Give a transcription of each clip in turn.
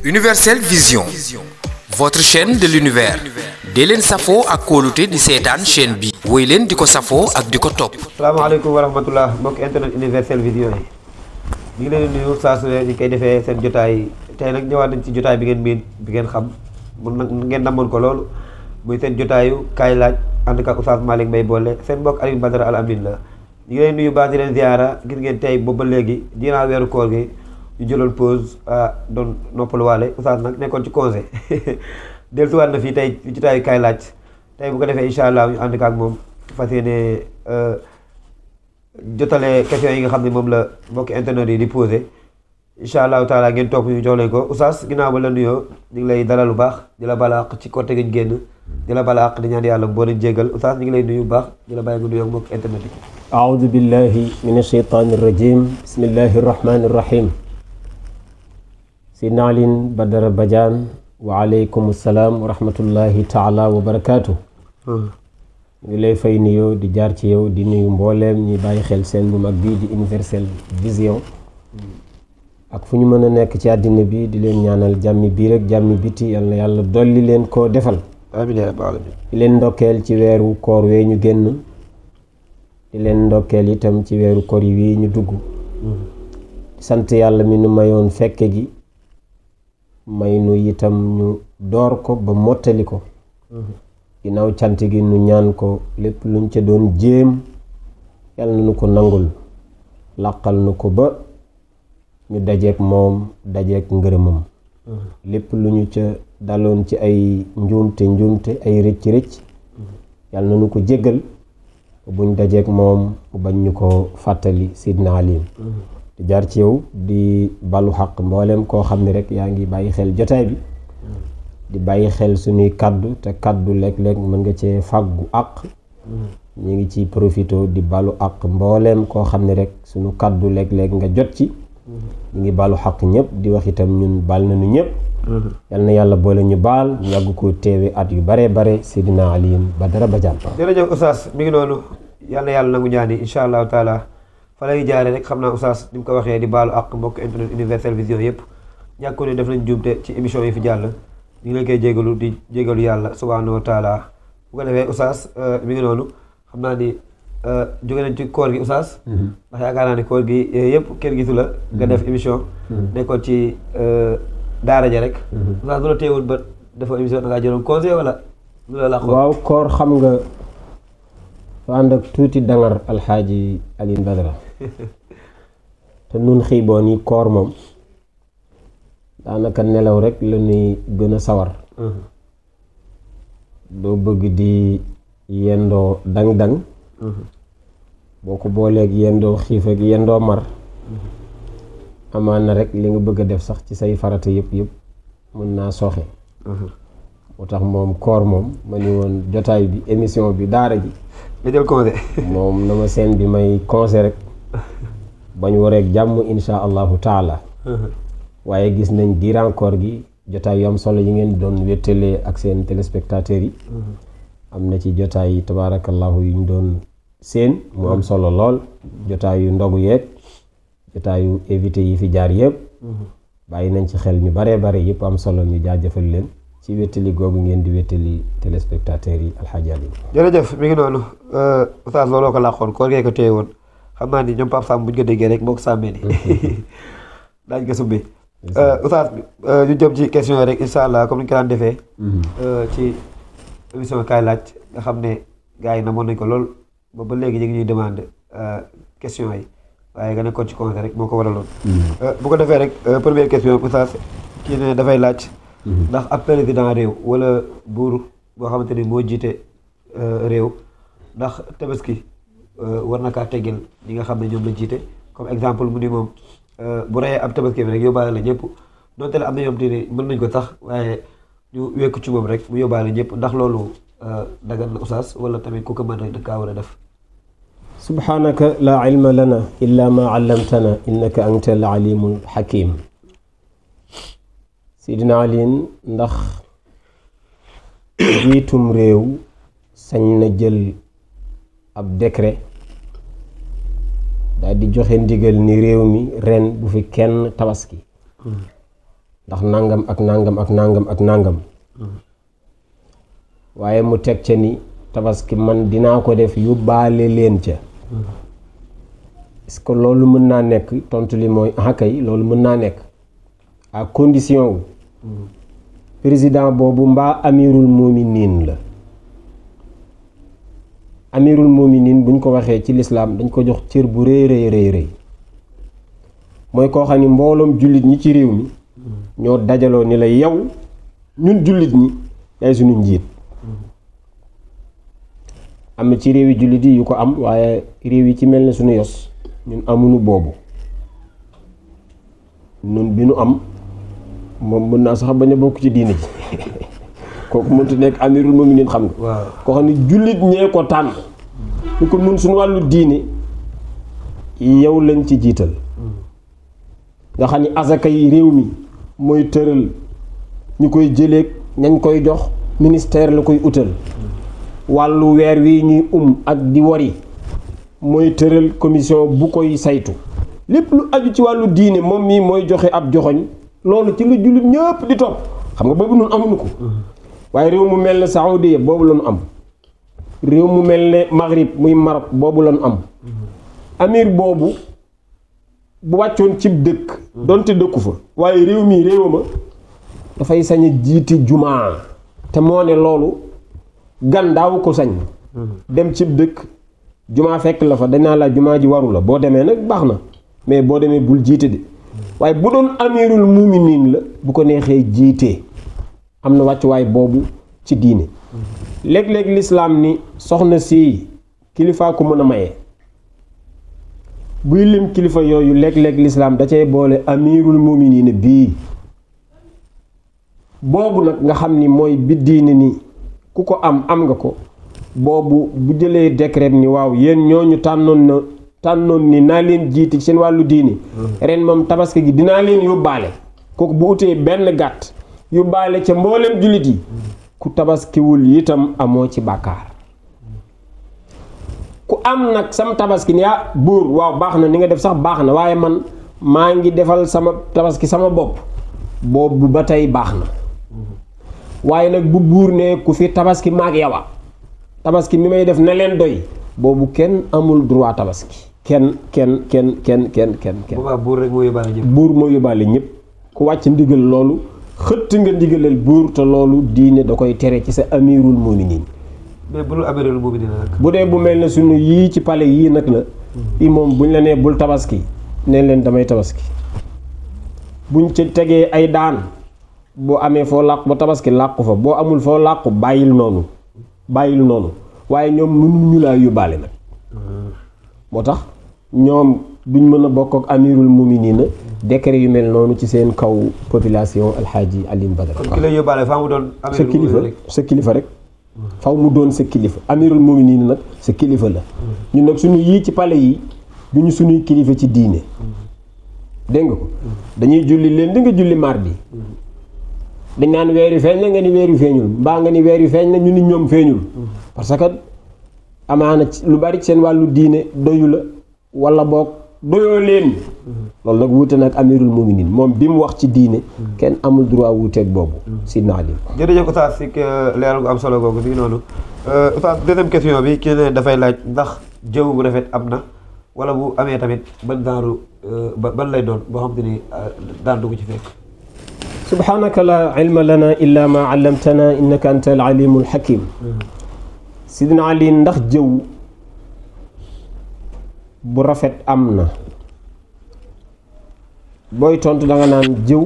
Universel Vision, votre chaîne de l'univers. dee leen safoo ak kóolute di seetaan chaîne bi. woy leen di ko safoo ak di ko topp. salaamaaleykum wa rahmatullah mbokk internet Universel Vision yi. ñu ngi leen di nuyu saa su ne ñu koy defee seen jotaay tey nag ñëwaat nañ ci jotaay bi ngeen miin bi ngeen xam mun nag ngeen namoon ko loolu muy seen jotaayu kaay laaj ànd ak Oustaz Malick Mbaye Bollé seen mbokk Alioune Badara Al Amine la. ñu ngi leen nuyu baax di leen ziara gis ngeen tey boobu ba léegi dinaa weeru koor gi ñu jëloon pause doon noppaluwaale Oustaz nag nekkoon ci congé dellusiwaat na fii tey ci jotaayu kaay laaj tey bu ko defee incha allah ñu ànd ak moom fas yéene jotale questions yi nga xam ne moom la mbokki internet yi di posé incha allahu taala ngeen topp ñu jox leen ko Oustaz ginnaaw ba la nuyoo ñu ngi lay dalal lu baax di la bala àq ci côté gi ñu génn di la bala àq di ñaan yàlla boo leen jéggal Oustaz ñu ngi lay nuyu bu baax di la bàyyi nga nuyoo mbokki internet yi. أعوذ بالله من الشيطان الرجيم بسم الله الرحمن الرحيم سيدنا علي بدر بجان وعليكم السلام ورحمة الله تعالى وبركاته ngi lay fay nuyoo di jaar ci yow di nuyu mbooleem ñi bàyyi xel seen bu mag bii di Universel Vision ak fu ñu mën a nekk ci àddina bi di leen ñaanal jàmmi biir ak jàmmi biti yal na yàlla dolli leen koo defal amiin yaa rabbal aalamiin di leen ndokkeel ci weeru koor wee ñu génn di leen ndokkeel itam ci weeru koor yi wii ñu dugg sant yàlla mi nu mayoon fekke gi may nu itam ñu door ko ba mottali ko ginnaaw cant gi nu ñaan ko lépp luñ ca doon jéem yàlla na nu ko nangul làqal nu ko ba ñu dajeek moom dajeek ngërëmam lépp lu ñu ca daloon ci ay njuumte ay rëcc yàlla na nu ko jéggal buñ dajeek moom bañ ñu ko fàttali Sidna Ali di jaar ci yow di balu xaq mboolem koo xam ne rek yaa ngi bàyyi xel jotaay bi di bàyyi xel suñuy kaddu te kaddu léeg-léeg mën nga cee fàggu àq ñu ngi ci profito di balu àq mboolem koo xam ne rek suñu kaddu léeg-léeg nga jot ci ñu ngi balu xaq ñëpp di wax itam ñun baal nañu ñëpp yal na yàlla boole ñu baal ñu yàgg ko teewe at yu bare bare Seydina Alioune Badara Badiane. jërëjëf Oustaz mi ngi noonu yal na yàlla nangu ñaani incha allahu taala fa lay jaare rek xam naa Oustaz ni mu ko waxee di baalu àq mbokk internet Universel Vision yëpp ñàkku ne def nañ jumte ci émission yi fi jàll ñu ngi leen koy jégalu di jégalu yàlla subhanahu wa taala bu ko defee Oustaz mi ngi noonu xam naa ni jóge nañ ci koor gi Oustaz ndax yaakaar naa ne koor gi yëpp kenn gisu la nga def émission nekkoon ci daara ja rek Oustaz bu la téewoon ba dafa émission da ngaa jëloon conseil wala lu la làqoo waaw koor xam nga fa ànd ak tuuti dangar alxaaji Alioune Badara te nun xiiboon yi koor moom daanaka nelaw rek la ñuy gën a sawar doo bëgg di yendoo dang-dang boo ko booleeg yendoo xiif ak yendoo mar amaan na rek li nga bëgg a def sax ci say farata yëpp mën naa sooxe moo tax moom koor moom ma ni woon jotaay bi émission bi daara ji nga jël conseil moom na ma seen bi may conseil rek bañ wareeg jàmm insha allahu taala waaye gis nañ diiraan koor gi jotaay yu am solo yi ngeen doon wéttalee ak seen téléspectateurs yi am na ci jotaay yi tabaarakallahu yu ñu doon seen mu am solo lool jotaay yu ndogu yeeg jotaay yu évité yi fi jaar yëpp bàyyi nañ ci xel ñu baree bare yëpp am solo ñu jaajëfal leen ci wéttali googu ngeen di wéttali téléspectateurs yi alxaaji Ali jërëjëf mi ngi noonu Oustaz looloo ko làqoon koor gee ko téye woon xam naa ni ñoom Pape Samb bu ñu ko déggee rek moo ko sàmmee ni daañ ko subbi Oustaz ñu jëm ci question yi rek incha allah comme ni ñu ko daan defee ci émission kaay laaj nga xam ne gars yi namoon nañ ko lool ba léegi ñu ngi ñuy demande question yi waaye nga nekkoon ci conseil rek moo ko waraloon bu ko defee rek première question Oustaz kii ne dafay laaj ndax ab président réew wala buur boo xamante ni moo jiite réew ndax tabaski war na kaa teggeel ñi nga xam ne ñoom la jiite comme exemple mu ni moom bu reyee ab tabaski bi rek yóbbaale la ñëpp donte la am na ñoom te ni mën nañ ko tax waaye ñu wekku ci moom rek mu yóbbaale ñëpp ndax loolu dagan na Oustaz wala tamit ku ko mën rek da kaa war a def subhanaka la ilma lana illa ma allamtana innaka anta al alimul hakim Sidina Alioune ndax jiitum réew sañ na jël ab décret daal di joxe ndigal ni réew mi ren bu fi kenn tabaski ndax nangam ak nangam ak nangam ak nangam waaye mu teg ca ni tabaski man dinaa ko def yóbbaale leen ca est-ce que loolu mën naa nekk? tontu li mooy kay loolu mën naa nekk à condition wu président boobu mbaa amirul muminin la. amirul muminin buñ ko waxee ci lislaam dañ ko jox cër bu rëy rëy rëy mooy koo xam ni mbooloom jullit ñi ci réew mi ñoo dajaloo ni la yow ñun jullit ñi yaay suñu njiit. am na ci réewi jullit yi yu ko am waaye réew yi ci mel ne suñu yos ñun amuñu boobu. ñun bi nu am moom mën naa sax bañ a bokk ci diine ji kooku mënut nekk amirul muminin xam nga. waaw koo xam ne jullit ñee ko tànn. ñu ko mun suñu wàllu diine yow lañ ci jiital. nga xam ni asaka yi réew mi mooy tëral ñu koy jëleeg ñañ koy jox ministère la koy utal. wàllu weer wi ñuy ak di wari mooy tëral commission bu koy saytu. lépp lu aju ci wàllu diine moom mii mooy joxe ab joxoñ loolu ci lu jullit ñëpp di topp xam nga boobu nun amuñu ko. waaye réew mu mel ne Saoudia boobu lañu am. réew mu mel ne Maghrib muy Maroc boobu lañu am. amir boobu bu wàccoon cib dëkk donte dëkku fa waaye réew mi réewama dafay sañ a jiiti jumaa te moo ne loolu gan daawu ko sañ dem cib dëkk jumaa fekk la fa dañ naa la jumaa ji waru la boo demee nag baax na mais boo demee bul jiite de waaye bu doon amirul muminin la bu ko neexee jiitee am na wàccuwaay boobu ci diine. léeg-léeg lislaam ni soxna si kilifaa ko mën a maye buy lim kilifa yooyu léeg-léeg lislaam da cay boole amirul muminin bii boobu nag nga xam ni mooy bi diine ni ku ko am nga ko boobu bu jëlee décret ni waaw yéen ñooñu tànnoon ni naa leen jiiti seen wàllu diine ren moom tabaski gi dinaa leen yóbbaale kooku bu utee benn gàtt yóbbaale ca mboolem jullit yi ku tabaskiwul itam amoo ci bàkkaar ku am nag sam tabaski ni buur waaw baax na ni nga def sax baax na waaye man maa ngi defal sama tabaski sama bopp boobu ba tey baax na waaye nag bu buur ne ku fi tabaski maag yawa tabaski mi may def na leen doy boobu kenn amul droit tabaski kenn. boobaa buur rek moo yóbbaale ñëpp. buur moo yóbbaale ñëpp ku wàcc ndigal loolu xëtt nga ndigalal buur te loolu diine da koy tere ci sa amirul muminin. mais bu dul amirul muminin nag. bu dee bu mel ne suñu yii ci palais yii nag la. i moom buñ la nee bul tabaski neen leen damay tabaski buñ ci tegee ay daan boo amee foo làqu ba tabaski làqu fa boo amul foo làqu bàyyil noonu waaye ñoom mënuñu laa yóbbaale nag moo tax ñoom duñ mën a bokk ak amirul muminina décret yu mel noonu ci seen kaw population alxaaji Alioune Badara. kon ki lay yóbbaale faaw mu doon sa kilifa rek faw mu doon sa kilifa amirul muminina nag sa kilifa la ñun nag suñu yii ci palais yi duñu suñuy kilifa ci diine dégg nga ko dañuy julli leen di nga julli mardi dañ naan weer yu feeñ na nga ni weer yu feeñul mbaa nga ni weer yu feeñ na ñu ni ñoom feeñul parce que amaana lu bari seen wàllu diine doyu la wala boog doyoo leen loolu nag wuute nag amirul muminin moom bi mu wax ci diine kenn amul droit wuuteeg boobu sidna Ali. jërëjëf Oustaz si leeral gu am solo googu mi ngi noonu Oustaz deuxième question bi kii ne dafay laaj ndax jëw bu rafet am na wala bu amee tamit ban genre ban lay doon boo xam te ni daan dugg ci fekk. subhanaka la ilma lana illa ma allamtana innaka anta al alimul hakim. sidna Ali ndax jëw bu rafet am na booy tontu da nga naan jëw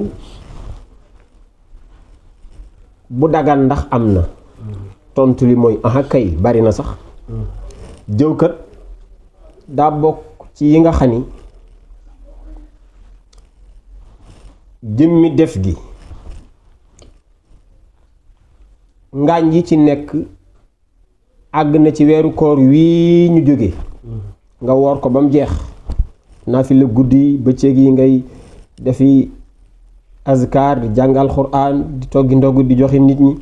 bu dagan ndax am na tontu li mooy aha kay bari na sax jëwkat daa bokk ci yi nga xam ni jëmmi def gi ngaañ yi ci nekk àgg na ci weeru koor wii ñu jóge nga woor ko ba mu jeex naafila guddi bëccëg yi ngay defi azkar di jàng alxuraan di toggi ndogg di joxe nit ñi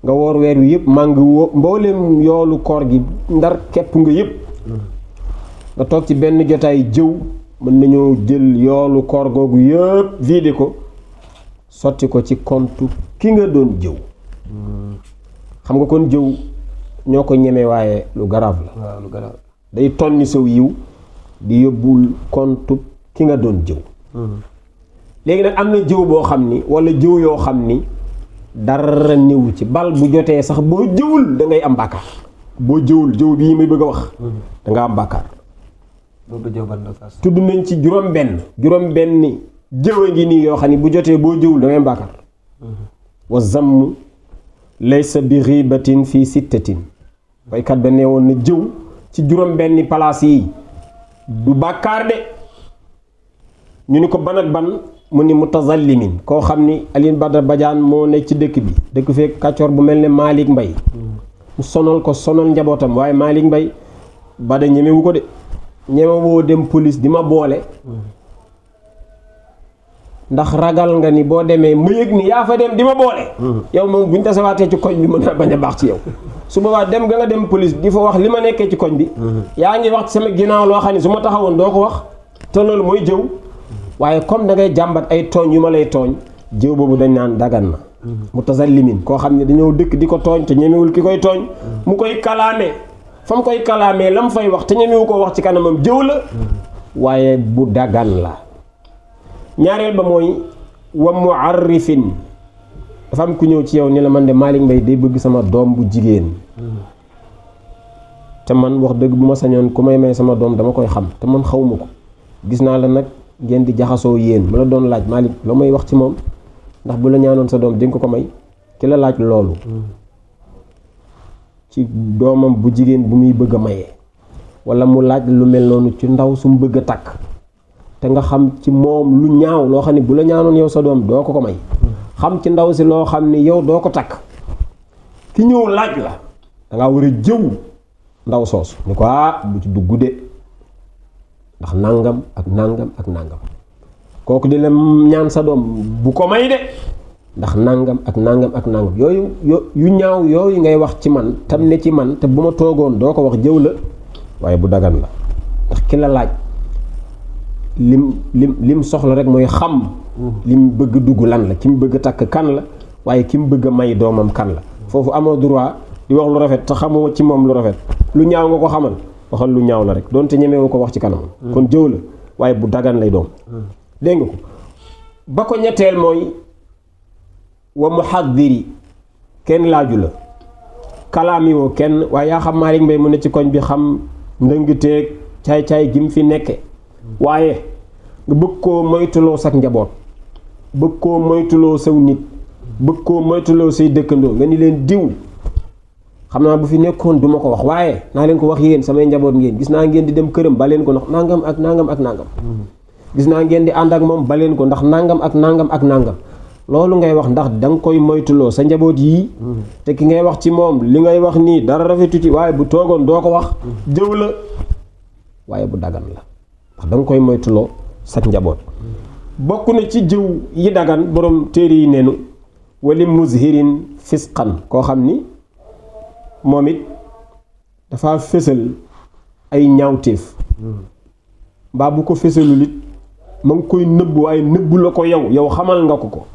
nga woor weer wi yëpp maa ngi mboolem yoolu koor gi ndar képp nga yëpp nga toog ci benn jotaay jëw mën nañoo jël yoolu koor googu yëpp vidé ko sotti ko ci compte ki nga doon jëw xam nga kon jëw ñoo ko ñeme waaye lu grave la waaw lu garaaw day tonni saw yiw di yóbbul compte ki nga doon jëw léegi nag am na jëw boo xam ni wala jëw yoo xam ni dara néew ci bal bu jotee sax boo jëwul da ngay am bàkkaar boo jëwul jëw bii may bëgg a wax da nga am bàkkaar boobu jëw ban la saas tudd nañ ci juróom benn jëw a ngi nii yoo xam ni bu jotee boo jëwul da ngay am bàkkaar wa zamm laysa bi ghibatin fii sittatin baykat ba nee woon na jëw ci juróom benni palaas yi du bàkkaar de ñu ni ko ban ak ban mu ni mutazallimin koo xam ni Alioune Badara Badiane moo nekk ci dëkk bi dëkk fee kàccoor bu mel ne Malick Mbaye mu sonal njabootam waaye Malick Mbaye Bada ñemewu ko de ñemewoo dem police di ma boole ndax ragal nga ni boo demee ma yëg ni yaa fa dem di ma boole yow moom buñ tasawaatee ci koñ bi mën na bañ a baax ci yow su boobaa dem nga dem police di fa wax li ma nekkee ci koñ bi yaa ngi wax ci sama ginnaaw loo xam ne su ma taxawoon doo ko wax te loolu mooy jëw waaye comme da ngay jàmbat ay tooñ yu ma lay tooñ jëw boobu dañ naan dagan na mutazallimin koo xam ne dañoo dëkk di ko tooñ te ñemewul ki koy tooñ mu koy kalaamee fa mu koy kalaamee la mu fay wax te ñemewu ko wax ci kanamam jëw la waaye bu dagan la ñaareel ba mooy wa muarrifin dafa am ku ñëw ci yow ni la man de Malick Mbaye day bëgg sama doom bu jigéen te man wax dëgg bu ma sañoon ku may sama doom dama koy xam te man xawma ko gis naa la nag ngeen di jaxasoo yéen ma la doon laaj Malick loo may wax ci moom ndax bu la ñaanoon sa doom di nga ko may ki la laaj loolu ci doomam bu jigéen bu muy bëgg a mayee wala mu laaj lu mel noonu ci ndaw su mu bëgg a takk te nga xam ci moom lu ñaaw loo xam ne bu la ñaanoon yow sa doom doo ko may xam ci ndaw si loo xam ne yow doo ko takk ki ñëw laaj la dangaa war a jëw ndaw soosu ni ko bu ci dugg de ndax nangam ak nangam ak nangam kooku di la ñaan sa doom bu ko may de ndax nangam ak nangam ak nangam yooyu yu ñaaw yooyu ngay wax ci man tam ne ci man te bu ma toogoon doo ko wax jëw la waaye bu dagan la ndax ki la laaj lim soxla rek mooy xam lim bëgg dugg lan la ki mu bëgg takk kan la waaye ki mu bëgg a may doomam kan la foofu amoo droit di wax lu rafet te xamoo ci moom lu rafet lu ñaaw nga ko xamal waxal lu ñaaw la rek donte ñemewu ko wax ci kanam kon jëw la waaye bu dagan lay doom dégg nga ko ba ko ñetteel mooy wa muhaddiri kenn laaju la kalaami woo kenn waaye yaa xam Malick Mbaye mu ne ci koñ bi xam ndëngteeg caay-caay gi mu fi nekke waaye nga bëgg koo moytuloo sak njaboot bëgg koo moytuloo saw nit bëgg koo moytuloo say dëkkandoo nga ni leen diw xam naa bu fi nekkoon duma ko wax waaye naa leen ko wax yéen samay njaboot ngeen gis naa ngeen di dem këram ba leen ko ndax nangam ak nangam ak nangam gis naa ngeen di ànd ak moom ba leen ko ndax nangam ak nangam ak nangam loolu ngay wax ndax da nga koy moytuloo sa njaboot yii te ki ngay wax ci moom li ngay wax nii dara rafetu ci waaye bu toogoon doo ko wax jëw la waaye bu dagan la ndax da nga koy moytuloo sa njaboot bokk na ci jëw yi dagan borom téere yi neenu wali muzhirin fisqan koo xam ni moom it dafa fësal ay ñaawteef mbaa bu ko fësalul it ma ngi koy nëbbu waaye nëbbu la ko yow xamal nga ko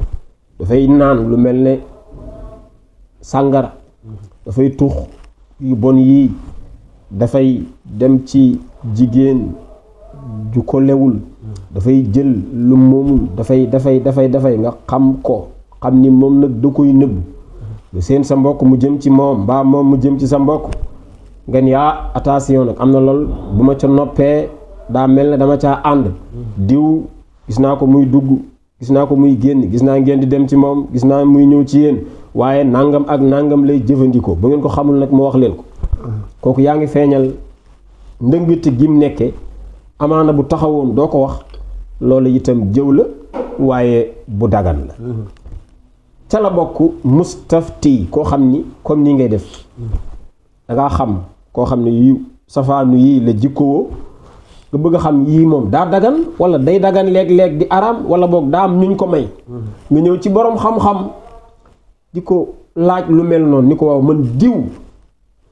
dafay naan lu mel ne sàngara dafay tux yu bon yii dafay dem ci jigéen ju ko lewul dafay jël lu moomul dafay nga xam ko xam ni moom nag da koy nëbbu lu seen sa mbokk mu jëm ci moom mbaa moom mu jëm ci sa mbokk nga ni attention nag am na lool bu ma ca noppee daa mel ne dama caa ànd diw gis naa ko muy dugg gis naa ko muy génn gis naa ngeen di dem ci moom gis naa muy ñëw ci yéen waaye nangam ak nangam lay jëfandikoo ba ngeen ko xamul nag mu wax leen ko kooku yaa ngi feeñal ndëngate gim nekke amaana bu taxawoon doo ko wax loolu itam jëw la waaye bu dagan la ca la bokk mustafti koo xam ni comme ni ngay def dangaa xam koo xam ne yu safaanu yii la jikkowoo nga bëgg a xam yii moom daa dagan wala day dagan léeg-léeg di araam wala boog daa am ñuñ ko may nga ñëw ci borom xam-xam di ko laaj lu mel noonu ni ko waaw man diw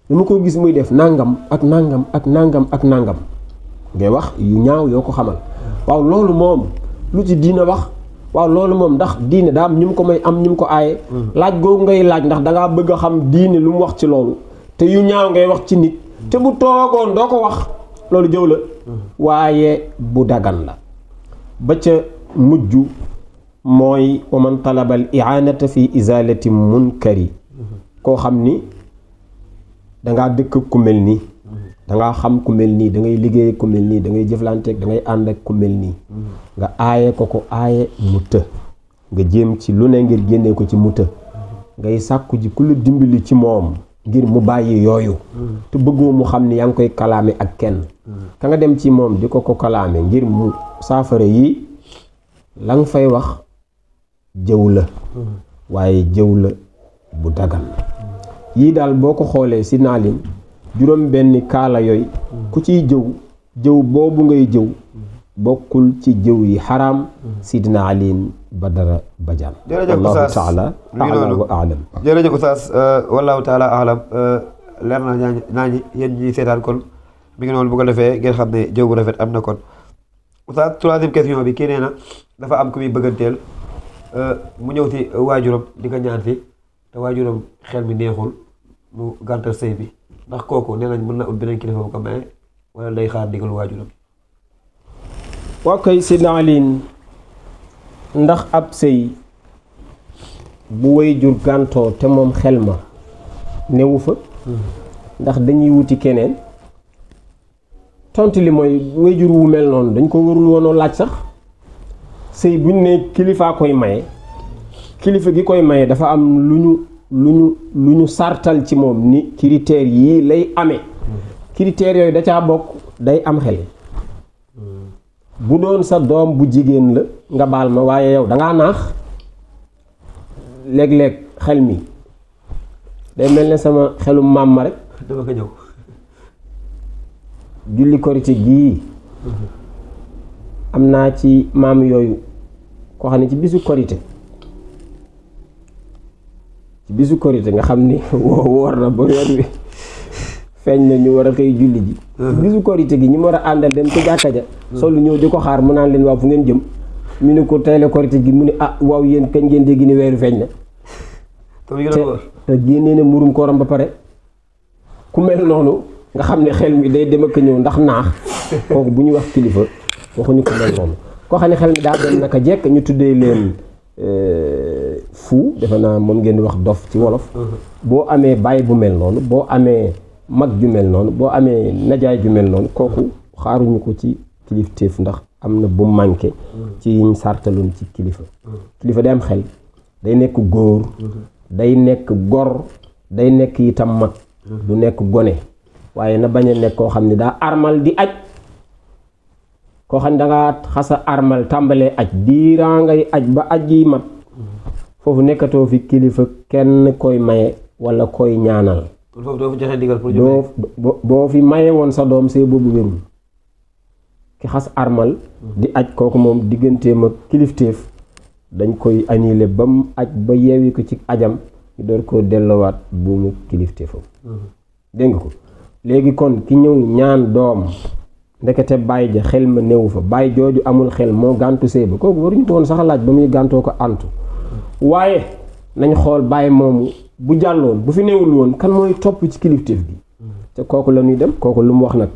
dama ko gis muy def nangam ak nangam ak nangam ak nangam ngay wax yu ñaaw yoo ko xamal waaw loolu moom lu ci diina wax waaw loolu moom ndax diine daa am ñu mu ko may am ñu mu ko aaye laaj googu ngay laaj ndax dangaa bëgg a xam diine lu mu wax ci loolu te yu ñaaw ngay wax ci nit te bu toogoon doo ko wax loolu jëw la waaye bu dagan la ba ca mujj mooy wa man talaba al i'anata fi izalati munkari koo xam ni dangaa dëkk ku mel nii dangaa xam ku mel nii da ngay liggéey ku mel nii da ngay jëflanteeg da ngay ànd ak ku mel nii nga aaye ko aaye mu të nga jéem ci lu ne ngir génnee ko ci mu të ngay sàkku ji ku la dimbali ci moom ngir mu bàyyi yooyu te bëggoo mu xam ni yaa ngi koy kalaame ak kenn ka nga dem ci moom di ko kalaame ngir mu saafara yi la nga fay wax jëw la waaye jëw la bu dagan yii daal boo ko xoolee si naalin juróom benn kaala yooyu ku ciy jëw boobu ngay jëw bokkul ci jëw yi xaraam sidina Aliin Badara Badiane wallahu taala a'lam wa a'lam jërëjëf Oustaz wallahu taala a'lam leer na naa ñi yéen ñi seetaan kon mi ngi noonu bu ko defee ngeen xam ne jëw bu rafet am na kon Oustaz troisième question bi kii nee na dafa am ku muy bëgganteel mu ñëw ci waajuram di ko ñaan fi te waajuram xel mi neexul mu gàntal sëy bi ndax kooku nee nañ mën na ut beneen kilifa bu ko maye wala day xaar digal waajuram. waa kay sidna Aliin ndax ab sëy bu waajur gàntoo te moom xel ma newu fa ndax dañuy wuti keneen tontu li mooy waajur wu mel noonu dañ ko warul woonoo laaj sax sëy buñ ne kilifaa koy maye kilifa gi koy maye dafa am lu ñu sartal ci moom ni critères yii lay amee critères yooyu da caa bokk day am xel bu doon sa doom bu jigéen la nga baal ma waaye yow dangaa naax léeg-léeg xel mi day mel ne sama xelum maam ma rek dama ko ñëw julli korite gii am naa ci maam yooyu koo xam ne ci bisu korite nga xam ni woor na ba weer wi feeñ na ñu war a xëy julli ji bisu korite gi ñu war a àndal dem ci jàkka ja solu ñëw di ko xaar mu naan leen waaw fu ngeen jëm mu ne ko teyle korite gi mu ne ah waaw yéen kañ ngeen dégg ni weeru feeñ na te génnee na murum kooram ba pare ku mel noonu nga xam ne xel mi day dem ak ñëw ndax naax kooku bu ñu wax kilifa waxuñu ko mel noonu koo xam ne xel mi daa dem naka jekk ñu tuddee leen fu defe naa moom ngeen di wax dof ci wolof boo amee baay bu mel noonu boo amee mag ju mel noonu boo amee najaay ju mel noonu kooku xaaruñu ko ci kilifteef ndax am na bu manqué ci yiñ sartaloon ci kilifa day am xel day nekk góor day nekk gor day nekk itam mag du nekk gone waaye na bañ a nekk koo xam ne daa armal di aj koo xam ne dangaa xasa armal tàmbalee aj diiraa ngay aj ba aj yi mat foofu nekkatoo fi kilifa kenn koy maye wala koy ñaanal foofu doo fi joxe ndigal pour boo fi maye woon sa doom see boobu wérul ki xas armal di aj kooku moom digganteem ak kilifteef dañ koy annulé ba mu aj ba yeewi ko ci ajam ñu door koo dellowaat buumu kilifteefam dégg nga ko léegi kon ki ñëw ñaan doom ndekete baay ja xel ma newu fa baay jooju amul xel moo gàntu sëy ba kooku waruñu ko woon sax laaj ba muy gàntoo ko antu waaye nañ xool baay moomu bu jàlloon bu fi newul woon kan mooy topp ci kilifteef bi te kooku la ñuy dem kooku lu mu wax nag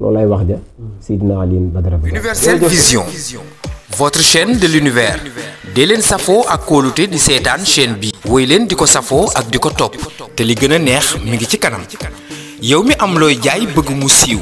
loolu lay wax ja Seydina Aliin Badara Badiane. Universel Vision, votre chaîne de l'univers. dee leen safoo ak kóolute di seetaan chaîne bi. woy leen di ko safoo ak di ko topp te li gën a neex mi ngi ci kanam. yow mi am looy jaay bëgg mu siiw